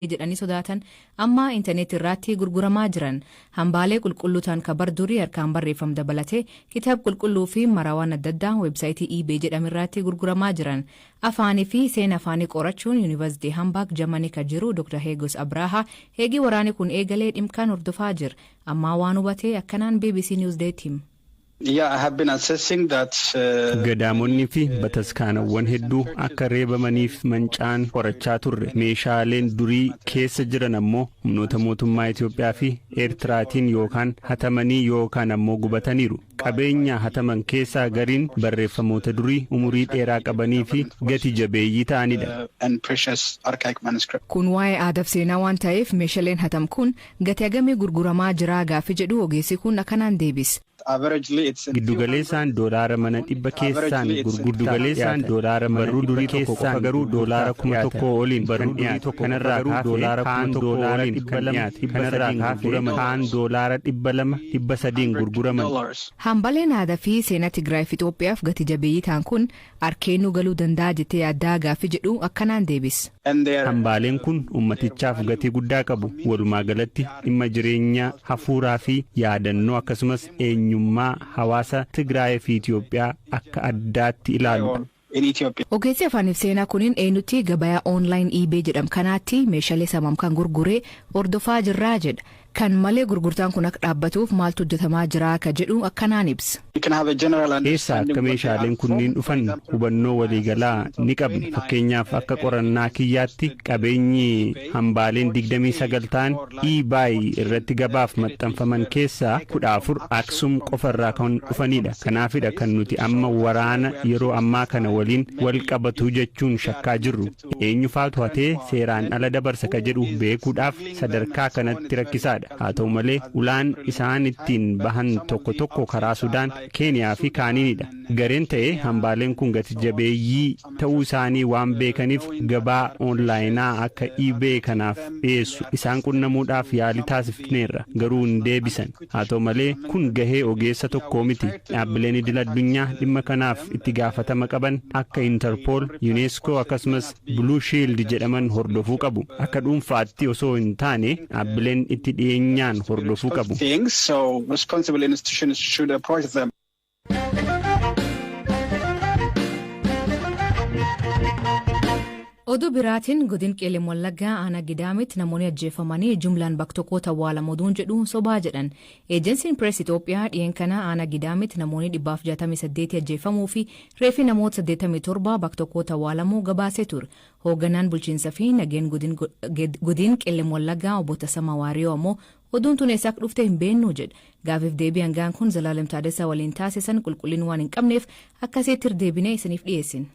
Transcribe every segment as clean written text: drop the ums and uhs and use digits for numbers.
Jedhanii sodaatan amma intarneetii irratti gurguramaa jiran. Hambaalee qulqulluu ta'an kan bar durii harkaan barreeffamu dabalatee, kitaaba qulqulluu fi maraawwan adda addaa weebsaayitii eBay jedhamu irratti gurguramaa jiran. Afaanii fi seena afaanii qorachuun Yuunivarsiitii Hamburg, Jarmanii kan jiru Dr. Hegos Abraha eegii waraanni kun eegalee dhimkaan hordofaa jira. Ammaa waan hubatee akkanaan BBC Newsday hima. Yeah, I have been assessing that. Gadaamonni fi bataskaanawwan hedduu akka reebamaniif mancaan qorachaa turre. Meeshaaleen durii keessa jiran ammoo humnoota mootummaa Itoophiyaa fi Eertiraatiin yookaan hatamanii yookaan ammoo gubataniiru. Qabeenya hataman keessaa gariin barreeffamoota durii umurii dheeraa qabanii fi gati jabeeyyii ta'anidha. And precious archaic manuscript. Kun waa'ee aadaaf seenaa waan ta'eef, meeshaaleen hatam kun gatii hagamii gurguramaa jira gaaffii jedhu ogeessi kun akkanaan deebise. Averagely, it's in Giddugaleessaan doolaara mana 100 keessaan gurgurtaaleessaan doolaara barruu durii tokko qofa garuu doolaara 1000 oliin barruu durii tokko kanarraa garuu doolaara 1000 oliin 200 300n gurguraman, kaan doolaara 200 300n gurguraman. Dollars. Hambaleen aadaa fi seenaa Tigraay fi Itoophiyaaf gati jabeeyyii ta'an kun harkeenuu galuu danda'a jettee yaaddaa gaaffii jedhu akkanaan deebise. And they are Hambaaleen kun ummatichaaf gatii guddaa qabu. Walumaa galatti dhimma jireenya hafuuraa fi yaadannoo akkasumas eenyummaa hawaasa Tigraay fi Itoophiyaa akka addaatti ilaaludha. In Ethiopia. Ogeessi afaaniif seenaa kuniin eenyutti gabayaa online eBay jedhamu kanaatti meeshaalee samam kan gurguree hordofaa jirraa jedha. Kan malee gurgurtaan kun akka dhaabbatuuf maaltu hojjetamaa jira ka jedhu akkanaan ibsa. You can have a general Eessa akka meeshaaleen kunneen dhufan hubannoo waliigalaa ni qabna. Fakkeenyaaf, akka qorannaa kiyyaatti qabeenyi hambaaleen 29 ta'an eBay irratti gabaaf maxxanfaman keessaa 14 Aksum qofarraa kan dhufanidha. Kanaafidha kan nuti amma waraana yeroo ammaa kana waliin wal qabatu jechuun shakkaa jirru. Eenyufaatu hatee seeraan ala dabarsa ka jedhu beekuudhaaf sadarkaa kanatti rakkisaadha. Haa ta'u malee, ulaan isaan ittiin bahan tokko tokko karaa Sudaan, Keeniyaa fi kaaniinidha. Gareen ta'e hambaaleen kun gati jabeeyyii ta'uu isaanii waan beekaniif gabaa oonlaayinaa akka eBay kanaaf dhiyeessu. Isaan qunnamuudhaaf yaalii taasifneerra, garuu hin deebisan. Haa ta'u malee, kun gahee ogeessa tokkoo miti. Dhaabbileen idil addunyaa dhimma kanaaf itti gaafatama qaban akka Interpol, UNESCO akkasumas Blue Shield jedhaman hordofuu qabu. Akka dhuunfaatti osoo hin taane dhaabbileen itti dhiyeenyaan hordofuu qabu. Things, so responsible institutions should approach them. Oduu biraatiin, godin Qeelem Wallaggaa aanaa Gidaamitti namoonni ajjeefamanii jumlaan bakka tokkotti awwaalamu oduun jedhu sobaa jedhan. Eejensiin Pirees Itoophiyaa dhiyeen kana aanaa Gidaamitti namoonni 168 ajjeefamuu fi reeffi namoota 87 bakka tokkotti awwaalamuu gabaasee ture. Hoogganaan bulchiinsa fi nageen godin Qeelem Wallaggaa obbo Tasammaa Waariyoo ammoo oduun tun eessa akka dhufte hin beeknu jedha. Gaafiif deebii hangaan kun Zalaalem Taaddasaa waliin taasisan qulqullina waan hin qabneef akkasitti deebinee isiniif dhiyeessin.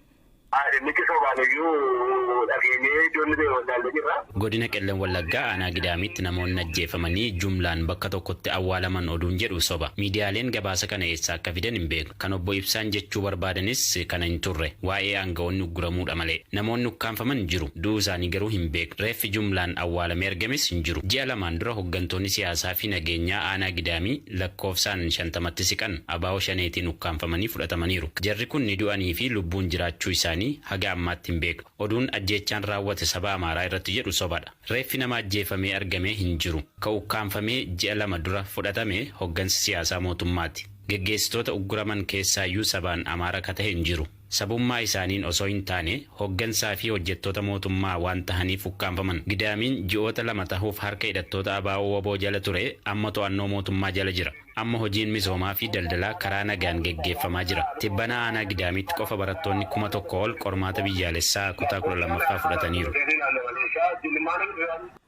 Inni sobaan dhageenyee ijoolli ta'e wallaallee jirra. Godina Qellem Wallaggaa aanaa Gidaamitti namoonni ajjeefamanii jumlaan bakka tokkotti awwaalaman oduun jedhu soba. Miidiyaaleen gabaasa kana eessaa akka fidan hin beeknu. Kan obbo Ibsaan jechuu barbaadanis kana hin turre. Waa'ee aanga'oonni ugguramuudha malee. Namoonni ukkaanfaman jiru. Du'uu isaanii garuu hin beeknu. Reeffi jumlaan awwaalamee argames hin jiru. Ji'a 2n dura hoggantoonni siyaasaa fi nageenyaa aanaa Gidaamii lakkoofsaan 50tti siqan ABO Shaneetiin ukkaanfamanii fudhatamaniiru. Jarri kun ni du'anii fi lubbuun jiraachuu isaanii haga ammaatti hin beeknu. Oduun ajjeechaan raawwate saba Amaaraa irratti jedhu sobadha. Reeffi nama ajjeefamee argame hin jiru. Ka ukkaanfamee ji'a 2 dura fudhatame hoggansa siyaasaa mootummaati. Geggeessitoota ugguraman keessaayyuu sabaan Amaara ka tahe hin jiru. Sabummaa isaaniin osoo hin taane hoggansaa fi hojjettoota mootummaa waan tahaniif ukkaanfaman. Gidaamiin ji'oota 2 tahuuf harka hidhattoota ABO WBO jala ture amma to'annoo mootummaa jala jira. Amma hojiin misoomaa fi daldalaa karaa nagaan geggeeffamaa jira. Tibbana aanaa Gidaamiitti qofa barattoonni 1000 ol qormaata biyyaalessaa kutaa 12ffaa fudhataniiru.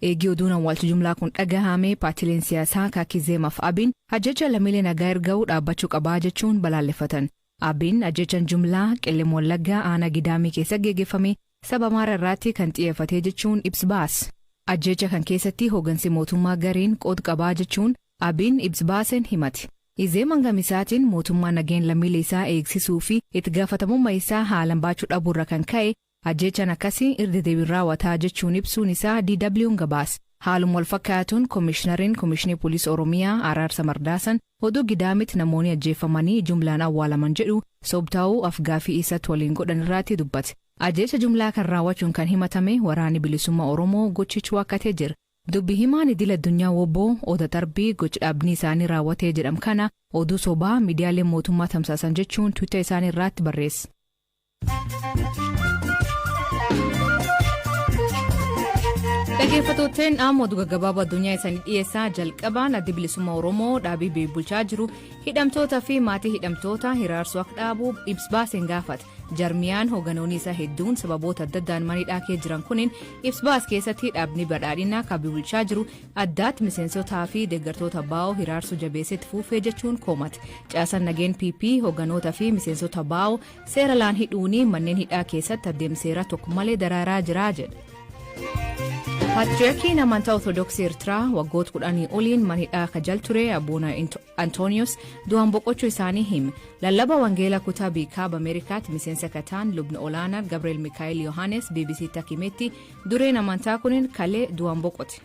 Eegii oduun awwaalchi jumlaa kun dhagahame, paartileen siyaasaa Kaakizeemaaf Abiin ajjecha lammiilee nagaa erga'uu dhaabbachuu qabaa jechuun balaaleffatan. Abiin ajjechaan jumlaa Qellem Wallaggaa aanaa Gidaamii keessa geggeeffame saba Amaara irratti kan xiyyeeffatee jechuun ibsa baase. Ajjecha kan keessatti hooggansi mootummaa gariin qooda qabaa jechuun Abiin ibsa baaseen himate. Izeeman gamisaatiin mootummaa nageen lammiilee isaa eegsisuu fi itti gaafatamummaa isaa haalaan baachuu dhabuurra kan ka'e ajjechaan akkasii irra deebiin raawwataa jechuun ibsuun isaa DW'n gabaase. Haaluma wal fakkaatuun, Koomishinariin Koomishinii Poolisii Oromiyaa Araarsa Mardaasan oduu Gidaamitti namoonni ajjeefamanii jumlaan awwaalaman jedhu sobtaa'uu afgaaffii isatti waliin godhan irratti dubbate. Ajjeecha jumlaa kan raawwachuun kan himatame Waraanni Bilisummaa Oromoo gochichi waakkatee jira. Dubbi himaan idil addunyaa WBO Oda Tarbii gochi dhaabni isaanii raawwatee jedham kana oduu sobaa miidiyaaleen mootummaa tamsaasan jechuun Twitter isaanii irratti barreesse. Dhaggeeffattootni amma oduu gaggabaaboo addunyaa isaanii dhiyeessaa. Jalqabaan, Addi Bilisummaa Oromoo dhaabii biyya bulchaa jiru hidhamtoota fi maatii hidhamtoota hiraarsuu akka dhaabu ibsa baaseen gaafate. Jarmiyaan hoogganoonni isaa hedduun sababoota adda addaan mana hidhaa keessa jiran kunin ibsa baas keessatti dhaabni badhaadhinaa kan biyya bulchaa jiru addaatti miseensotaa fi deeggartoota baa'oo hiraarsuu jabeessetti fuufee jechuun komate. Caasan nageen PP hoogganoota fi miseensota baa'oo seera laan hidhuuni manneen hidhaa keessatti adeemseera tokko malee daraaraa jira jedha. Paatiriyaarkiin amantaa Ortodoksii Eertiraa waggoota 10 oliin mana hidhaa kajal ture Abbuuna Antooniyoos du'aan boqochuu isaanii hime. Lallaba Wangeelaa kutaa Kaaba Ameerikaatti miseensa kataan lubni olaanaa Gabriel Mikaa'el Yohaannes BBCtti akka himetti, dureen amantaa kunin kalee du'aan boqote.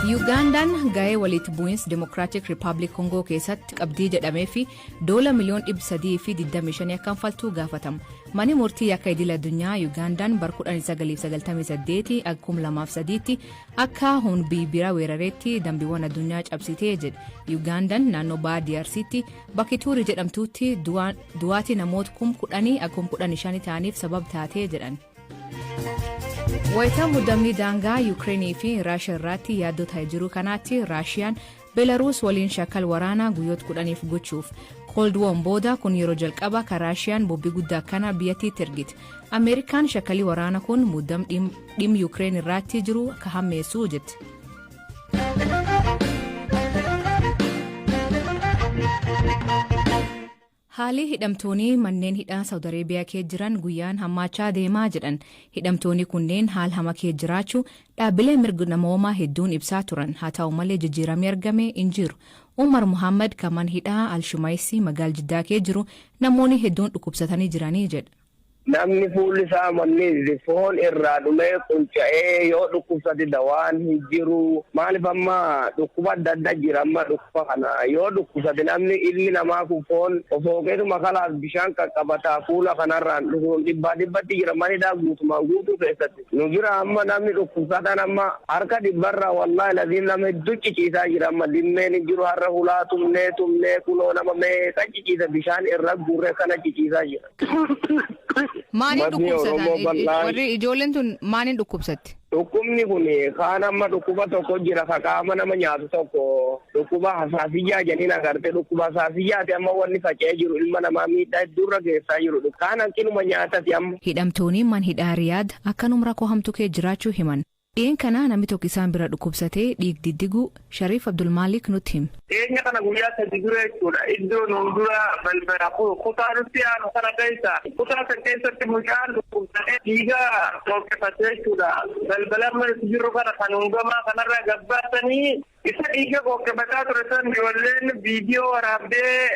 Yuugandaan ga'ee walitti bu'iinsa Democratic Republic Kongoo keessatti qabdii jedhamee fi doola miliyoon 325 akka kanfaltu gaafatama. Manni murtii akka idil addunyaa Yuugandaan bar 1998 2003tti akka humni bira weerareetti dambiiwwan addunyaa cabsitee jedhe. Yuugandaan naannoo baha DRCtti bakki Tuurii jedhamtutti du'aatii namoota 10,000 akka 15,000 ta'aniif sababa taatee jedhan. Wayitaa muddamni daangaa Yuukireenii fi Raashiyaa irratti yaaddoo ta'ee jiru kanaatti, Raashiyaan Beelaruus waliin shaakal waraanaa guyyoota 10f gochuuf. Cold War booda kun yeroo jalqaba kan Raashiyaan bobbii guddaa akkana biyyattiitti ergite. Ameerikaan shaakalii waraanaa kun muddam dhimma Yuukireen irratti jiru akka hammeessu jette. Haalli hidhamtoonni manneen hidhaa Saawud Areebiyaa keessa jiran guyyaan hammaachaa deemaa jedhan. Hidhamtoonni kunneen haala hamaa keessa jiraachuu dhaabbilee mirga namoomaa hedduun ibsaa turan. Haa ta'u malee, jijjiiramni argame hin jiru. Umar Muhammad kan mana hidhaa Alshumaayisii magaala Jiddaa keessa jiru namoonni hedduun dhukkubsatanii jiranii jedha. Namni fuulli isaa manni foon irraa dhumee qunca'ee yoo dhukkubsate dawaan hin jiru. Maaliif, amma dhukkuba adda addaa jira. Amma dhukkuba kana yoo dhukkubsate namni, ilmi namaa kun foon ofooqeetuma kalaas bishaan qaqqabataa fuula kanarraan dhufuun dhibbaa dhibbatti jira manidhaa guutumaan guutuu keessatti. Nu bira amma namni dhukkubsatan amma harka dhibbarraa, wallaahi laziim, nama hedduu ciciisaa jira. Amma dimmeen hin jiru. Har'a hulaa tumnee tumnee kunoo nama meeqa ciciisa, bishaan irra guurree kana ciciisaa jira. Maaliin Uummatni Oromoo dhukkubsatan? Bal'aan Warri ijoolleen tun maaliin dhukkubsatti? Dhukkubni kun kaan amma dhukkuba tokko jira, ka qaama nama nyaatu tokko, dhukkuba hasaasiyyaa jedhaniin agarte. Dhukkuba hasaasiyyaati amma wanni faca'ee jiru, ilma namaa miidhaa hedduurra geessaa jiru. Kaan hanqinuma nyaatati amma. Hidhamtoonni man hidhaa Riyaad akkanuma rakkoo hamtuu keessa jiraachuu himan. Dhiyeenya kana namni tokko isaan bira dhukkubsatee dhiig diddiguu Shariif Abdulmaalik nutti hime. Dhiyeenya kana guyyaa 3 dura jechuudha. Iddoo nuun dura balbala kutaa nutti aanu kana keessa, kutaa san keessatti mucaan dhukkubsatee dhiiga dhoqqifatee jechuudha. Balbala amma nuti jirru kana kan hungamaa kanarraa gabbaasanii isa dhiiga dhoqqifataa ture san ijoolleen viidiyoo waraabdee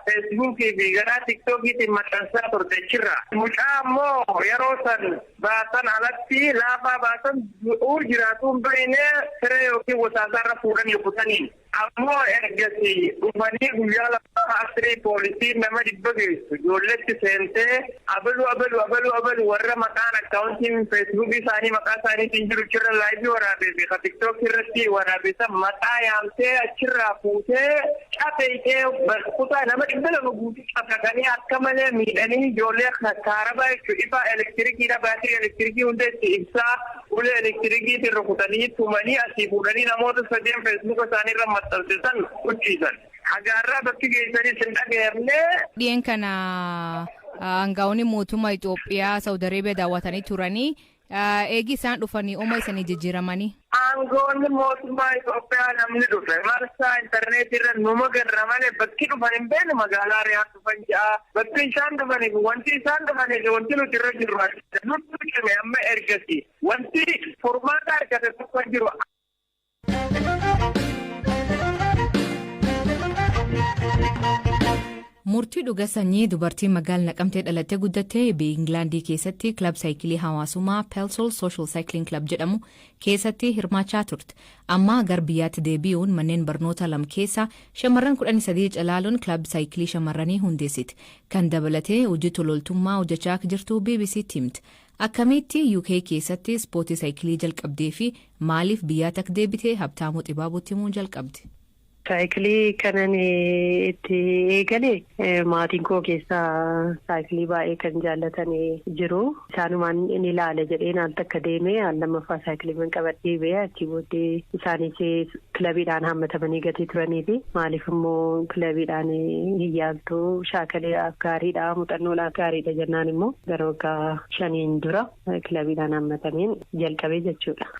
Feesbuukii fi garaa Tiktookiitiin maxxansaa turte achirra. Mucaa ammoo yeroo san baasan alatti laafaa baasan du'uu jiraatu hin beekne, siree yookiin wasaasaarra fuudhanii kutaniin. Ammoo ergasi dhufanii guyyaa 2 asirii poolisiin nama 100 geessu ijoolletti seentee abalu abalu abalu abalu warra maqaan akkaawuntiin Feesbuukii isaanii maqaa isaaniitiin jiru achirra live waraabee fi ka Tiktookii irratti waraabee san maqaa yaamtee achirraa fuutee cafeeytee kutaa nama 200 guutuu cafaqanii akka malee miidhanii, ijoollee kaarabaa jechuun ifa elektirikiidha, baatirii elektirikii hunda itti ibsaa ulee elektirikiitiin rukutanii tumanii asii fuudhanii namoota sadeen Feesbuuka isaanii irra maxxanse san hucciisan. Hagaarraa bakki geessanis hin dhagayamne. Dhiyeen kana aangaa'onni mootummaa Itoophiyaa Saawud Areebiyaa daawwatanii turanii, eegi isaan dhufanii oma isanii jijjiiramanii. Aangoonni mootummaa Itoophiyaa namni dhufe marsaa intarneetii irra numa garra malee bakki dhufan hin beeknu. Magaalaa Riyaad dhufan ja'a. Bakki isaan dhufaniif, wanti isaan dhufaniif, wanti nuti irra jirru nutti cime. Amma ergasi wanti furmaata argate tokko hin jiru. Murtii Dhuga Sanyii, dubartii magaala Naqamtee dhalattee guddattee biyya Ingilaandii keessatti kilab saayikilii hawaasummaa Pelsall Social Cycling Club jedhamu keessatti hirmaachaa turte. Amma gara biyyaatti deebi'uun manneen barnoota lama keessa shamarran 13 calaaluun kilab saayikilii shamarranii hundeessite. Kan dabalatee hojii tololtummaa hojjechaa akka jirtu BBCtti himte. Akkamitti UK keessatti ispoortii saayikilii jalqabdee fi maaliif biyyaatti akka deebite Habtaamuu Xibaabuutti himuun jalqabde. Saayikilii kanan itti eegale, maatiin koo keessaa saayikilii baay'ee kan jaallatan jiru. Isaanumaan ni ilaala jedheen al takka deemee, al lammaffaa saayikilii qabadhee ba'ee. Achii booddee isaanis kilabiidhaan hammatamanii gatii turanii fi maaliif immoo kilabiidhaan hin yaaltu, shaakaleedhaaf gaariidha, muuxannoodhaaf gaariidha jennaan immoo gara waggaa 5n dura kilabiidhaan hammatameen jalqabee jechuudha.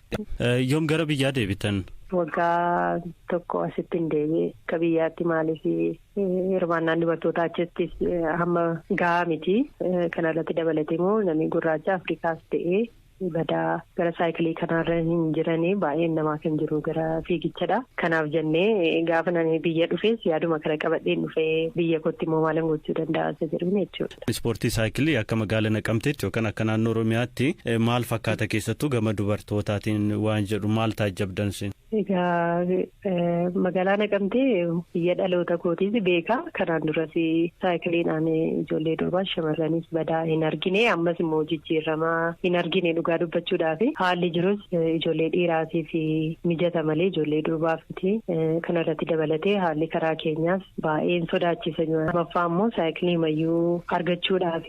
Yoom gara biyyaa deebitan? Waggaa tokko asitti hin deebi'e. Akka biyyaatti maaliif hirmaannaan dubartootaa achittis hamma gahaa miti. Kana irratti dabalatee immoo namni gurraacha Afrikaas ta'ee badaa gara saayikilii kanaarra hin jiranii, baay'een namaa kan jiru gara fiigichadha. Kanaaf jennee gaafa nani biyya dhufes yaaduma kana qabadheen dhufee, biyya kootti immoo maalan gochuu danda'a isa jedhuun jechuudha. Ispoortii saayikilii akka magaala Naqamteetti yookaan akka naannoo Oromiyaatti maal fakkaata, keessattuu gama dubartootaatiin waan jedhu maal taajjabdansi? Egaa, magaalaa Naqamtee biyya dhaloota kootiis beeka. Kanaan duras saayikiliidhaan ijoollee durbaa shamarranis badaa hin argine. Ammas immoo jijjiiramaa hin argine dhugaa dubbachuudhaaf. Haalli jirus ijoollee dhiiraatiif mijata malee ijoollee durbaaf miti. Kanarratti dabalatee haalli karaa keenyaas baay'een sodaachisa. Lammaffaa immoo saayikilii mayyuu argachuudhaaf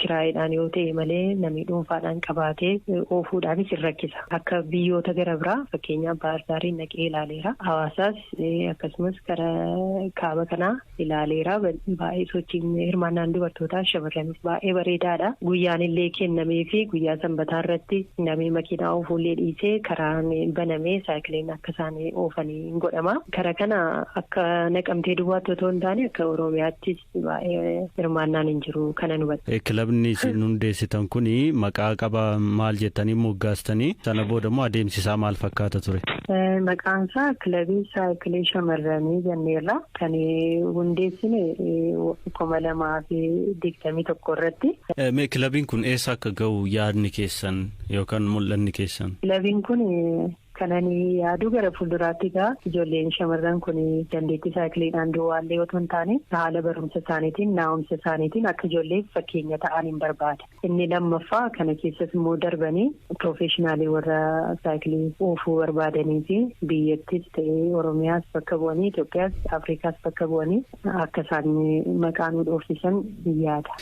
kiraayiidhaan yoo ta'e malee namni dhuunfaadhaan qabaatee oofuudhaafis hin rakkisa. Akka biyyoota gara biraa, fakkeenyaaf Baardaariin naqee ilaaleera. Hawaasaas akkasumas karaa kaaba kanaa ilaaleera. Baay'ee sochiin hirmaannaan dubartootaa shamarranis baay'ee bareedaadha. Guyyaan illee kennamee fi guyyaa sanbataa irratti namni makiinaa oofuullee dhiisee karaan banamee saayikiliin akka isaan oofanii hin godhama. Kara kana akka Naqamtee duwwaatti otoo hin taane akka Oromiyaattis baay'ee hirmaannaan hin jiru kana hubadha. Kilabni isin hundeessitan kun maqaa qaba, maal jettanii moggaastanii? Sana booda immoo adeemsisaa maal fakkaata ture? Maqaan isaa Kilabii Saayikilii Shamarranii jenneerra. Kan hundeessine 2021 irratti. Mee kilabiin kun eessa akka ga'u yaadni keessan yookaan mul'anni keessan? Kilabiin kun kanan yaadu gara fuulduraatti egaa ijoolleen shamarran kun dandeettii saayikiliidhaan duwwaallee otoo hin taane haala barumsa isaaniitiin, naa'umsa isaaniitiin akka ijoolleef fakkeenya ta'an hin barbaada. Inni lammaffaa, kana keessas immoo darbanii piroofeeshinaalii warra saayikilii oofuu barbaadanii fi biyyattis ta'ee Oromiyaas bakka bu'anii, Itoophiyaas Afrikaas bakka bu'anii akka isaan maqaa nu dhoofsisan yaada.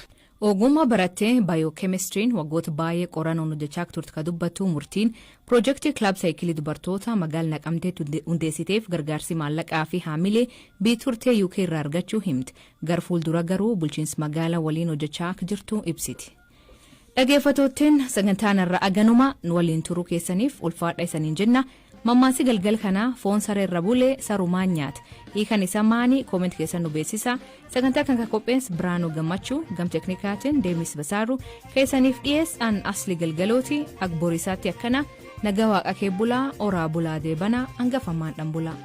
Ogummaa barattee baayookeemistiriin waggoota baay'ee qorannoon hojjechaa turte kan dubbattu Murtiin, piroojeektii kilab saayikilii dubartoota magaala Naqamteetti hundeessiteef gargaarsi maallaqaa fi haamilee biyya turtee UK irraa argachuu himte. Gara fuuldura garuu bulchiinsa magaalaa waliin hojjechaa akka jirtu ibsiti. Dhaggeeffattoottiin, sagantaan irra aganuma. Nu waliin turuu keessaniif ulfaadha isaniin jenna. Mammaasi galgal kanaa "Foon saree irra bulee sarumaan nyaata." Hiikan isa maani? Comment keessan nu beeksisa. Sagantaa kan qopheesse Biraanuu Gammachuu, gam teknikaatiin Deemis Basaaru, keessaniif dhiyeessaan Asli Galgalooti. Ak boriisaatti akkana nagaa waaqa kee bulaa, oraa bulaa, deebanaa hangafamaan dhan bulaa.